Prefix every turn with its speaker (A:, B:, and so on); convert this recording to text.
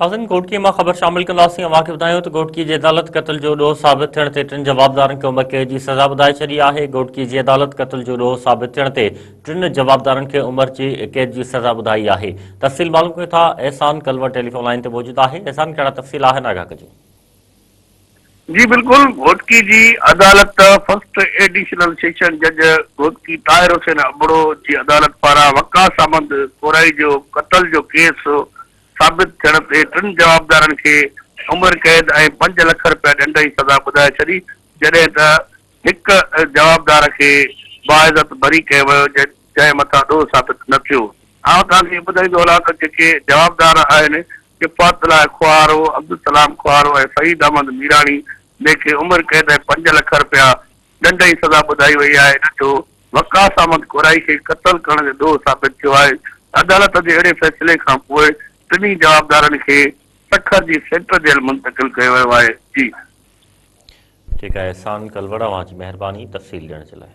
A: ناظرين گهوٽڪي مان خبر شامل ڪنداسين اوهان کي ٻڌايون ته گهوٽڪي جي عدالت قتل جو ڏوهه ثابت ٿيڻ تي ٽن جوابدارن کي عمر قيد جي سزا ٻڌائي ڇڏي آهي گهوٽڪي جي عدالت قتل جو ڏوهه ثابت ٿيڻ تي ٽن جوابدارن کي عمر جي قيد جي سزا ٻڌائي آهي تفصيل معلوم ڪيون ٿا احسان ڪلوڙ ٽيليفون لائين تي موجود آهي احسان ڪهڙا تفصيل آهن آگاهه ڪجو.
B: جي بلڪل گهوٽڪي جي عدالت فرسٽ ايڊيشنل سيشن جج گهوٽڪي طاهر حسين ابڙو جي عدالت پاران وقاص احمد ڪورائي جو قتل جو ڪيس ثابت ٿيڻ تي ٽن جوابدارن کي عمر قيد ۽ پنج لک رپيا ڏنڊ جي سزا ٻڌائي ڇڏي جڏهن ته هڪ جوابدار کي باعزت بري ڪيو ويو جنهن مٿان ڏوهه ثابت نه ٿيو. آئون توهان کي ٻڌائيندو هلان ته جيڪي جوابدار آهن ڪفات الله کوهارو، عبدالسلام کوهارو ۽ سعيد احمد ميراڻي جنهن کي عمر قيد ۽ پنج لک رپيا ڏنڊ جي سزا ٻڌائي وئي آهي ان جو وقاص احمد ڪورائي کي قتل ڪرڻ جو ڏوهه ثابت ٿيو آهي. عدالت جي اهڙي فيصلي کان پوء ٽنهي جوابدارن کي سکر جي سينٽر جيل منتقل ڪيو ويو آهي. جي.
A: ٺيڪ آهي احسان ڪلوڙ اوهان جي مهرباني تفصيل ڏيڻ جي لاء.